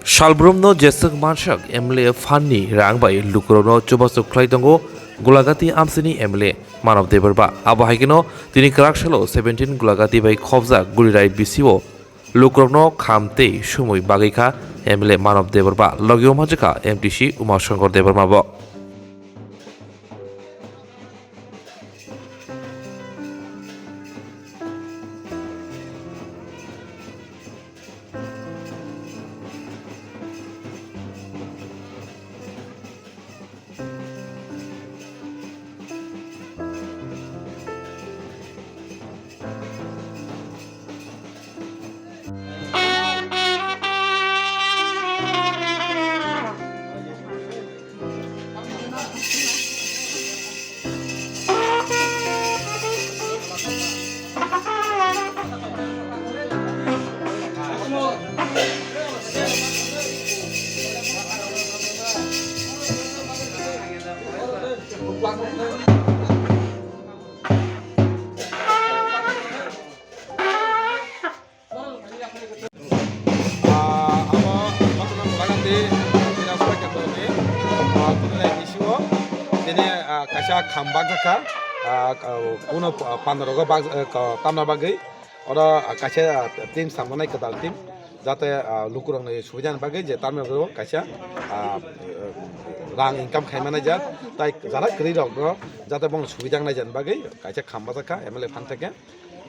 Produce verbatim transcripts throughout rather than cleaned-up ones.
Salbrumno jeswk mansak M L A phanni rang bai lukurokno chubachu khlai tongo Gulagati amsini M L A Manav Debbarma. Abo hai kheno tini kwrak salo seventeen Gulagati bai khobjak Gulirai bisio lukurokno kham tei sumui bagwi kha M L A Manav Debbarma, logi o manjakha M D C Uma Shankar Debbarma bo. Ah, abo Patna Gulagati Dinaspur Kendroni, ah, Gulagati bisio tini, ah, kaisa kham bakjakha, ah, kuno pa-, pandarogo bak-, eh, ka-, tamna bagwi. Oro, ah, kaisa, ah, team samnai kwtal team, jate, ah, lukurokni subidani bagwi je tamna bagwi kaisa, ah, rang income khaimani jak, tai jara kwrwirokno jate bongni subida naijaknai bagwi kaisa kham bakjakha M L A phan theke.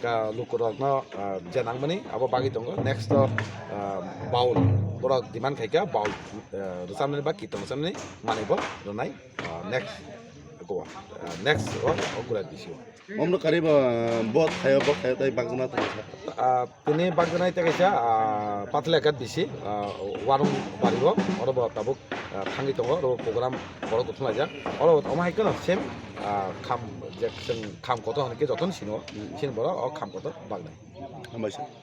Ka lukurokno, ah, je nangmani abo bagwi tongo. Next o, ah, baul, borok demand khaikha baul, ah, rwchabnani ba kirtan rwchabnani manwi bo rwnai, ah, next go, ah, next o, o Gulagati bisio. Omno kariba, ah, bo thaio, bo thaio tei bakjana tongsa. Ah, tini bakjanai tei kaisa, ah, Patlakat bisi, ah, warung bario, oro bo tabuk, ah, thangwi tongo, oro program borok kuthum laijak. Oro omo hai kheno same, ah, kham, je chwng kham kotor hwn khe jotono sino, sini borok o kham kotor baknai. Hambai sir.